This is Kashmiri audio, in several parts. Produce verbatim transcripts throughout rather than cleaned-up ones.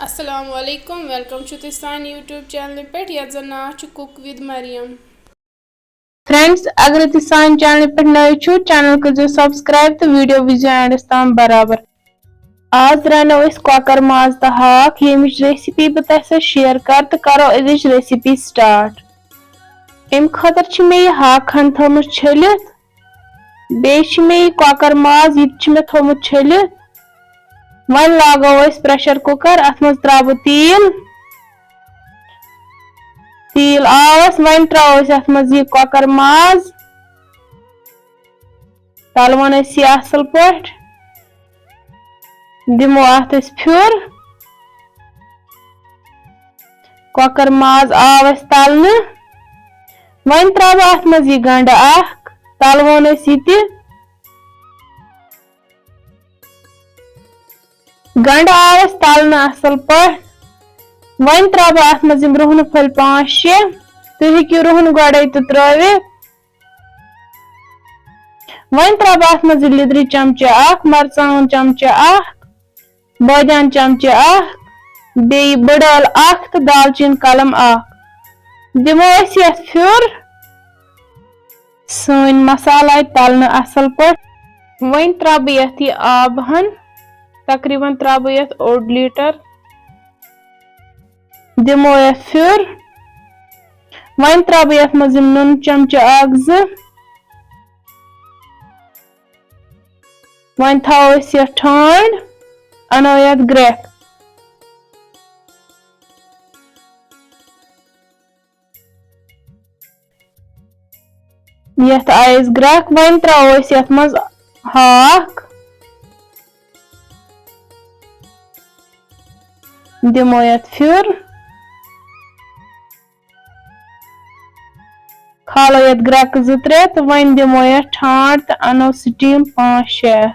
السلام علیکم، ویلکم چھُو تُہۍ سانہِ YouTube چینلہِ پٮ۪ٹھ یَتھ زَن ناو چھُ Cook with Mariam. فرینڈز، اگر تُہۍ سانہِ چینلہِ پٮ۪ٹھ نٔوۍ چھِو، چینل کٔرزیٚو سبسکرائب تہٕ ویڈیو وٕچھزیٚو اینڈس تام برابر. آز رنو أسۍ کۄکر ماز تہٕ ہاکھ، ییٚمِچ ریسپی بہٕ تۄہہِ سۭتۍ شیئر کرٕ، تہٕ کرو أزِچ ریسپی سٹارٹ۔ اَمہِ خٲطرٕ چھِ مےٚ یہِ ہاکھ ہن تھٲومٕژ چھٔلِتھ، بیٚیہِ چھِ مےٚ یہِ کۄکر ماز، یہِ تہِ چھُ مےٚ تھوٚومُت چھٔلِتھ۔ وۄنۍ لاگو أسۍ پریشر کوکر، اتھ منٛز ترٛاوٕ بہٕ تیٖل۔ تیٖل آوس، وۄنۍ ترٛاوو أسۍ اتھ منٛز یہِ کۄکر ماز، تلون أسۍ یہِ اصل پٲٹھۍ، دِمو اتھ أسۍ پھیُر۔ کۄکر ماز آو اَسہِ تلنہٕ۔ وۄنۍ ترٛاوٕ بہٕ اَتھ منٛز یہِ گنٛڈٕ اکھ، تلوون أسۍ یہِ تہِ۔ گنٛڈٕ آو اَسہِ تلنہٕ اَصٕل پٲٹھۍ۔ وۄنۍ ترٛاوٕ بہٕ اَتھ منٛز یِم رُہنہٕ پھٔلۍ پانٛژھ شےٚ۔ تُہۍ ہیٚکِو رُہن گۄڈَے تہِ ترٛٲوِتھ۔ وۄنۍ ترٛاوٕ بہٕ اَتھ منٛز یہِ لیٚدرِ چمچہٕ اکھ، مرژٕوانٛگن چمچہٕ اکھ، بٲدیان چمچہٕ اکھ، بیٚیہِ بٕڑ ٲلہٕ اکھ تہٕ دالچیٖن کلم اکھ۔ دِمو أسۍ یتھ پھیُر۔ سٲنۍ مسالہٕ آیہِ تلنہٕ اصل پٲٹھۍ۔ وۄنۍ ترٛاوٕ بہٕ یتھ یہِ آب ہن، تقریباً ترٛاوٕ بہٕ یتھ اوٚڑ لیٖٹر۔ دِمو یتھ پھیُر۔ وۄنۍ ترٛاوٕ بہٕ یتھ منٛز یِم نُن چمچہٕ اکھ زٕ۔ وۄنۍ تھاوو أسۍ یتھ ٹھانٛڈ، انو یتھ گرٛٮ۪کھ۔ یتھ آیس گرٛٮ۪کھ، وۄنۍ ترٛاوو أسۍ یتھ منٛز ہاکھ، دِمو یتھ پھیُر۔ کھالو یتھ گرٛٮ۪کہٕ زٕ ترٛےٚ تہٕ وۄنۍ دِمو یتھ ٹھانٛڈ تہٕ انو سٹیٖم پانٛژھ شےٚ۔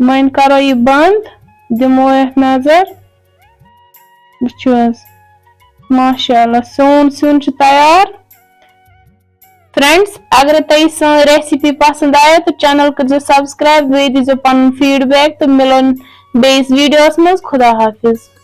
وۄنۍ کرو یہِ بنٛد، دِمو یتھ نظر۔ وٕچھِو حظ، ماشاء اللہ، سون سیُن چھُ تیار۔ فرینڈز، اگر تۄہہِ سٲنۍ ریسپی پسند آیہِ تہٕ چینل کٔرزیٚو سبسکرائب، بیٚیہِ دیٖزیٚو پنُن فیڈ بیک تہٕ مِلو بیٚیِس ویڈیوس منٛز۔ خدا حافظ۔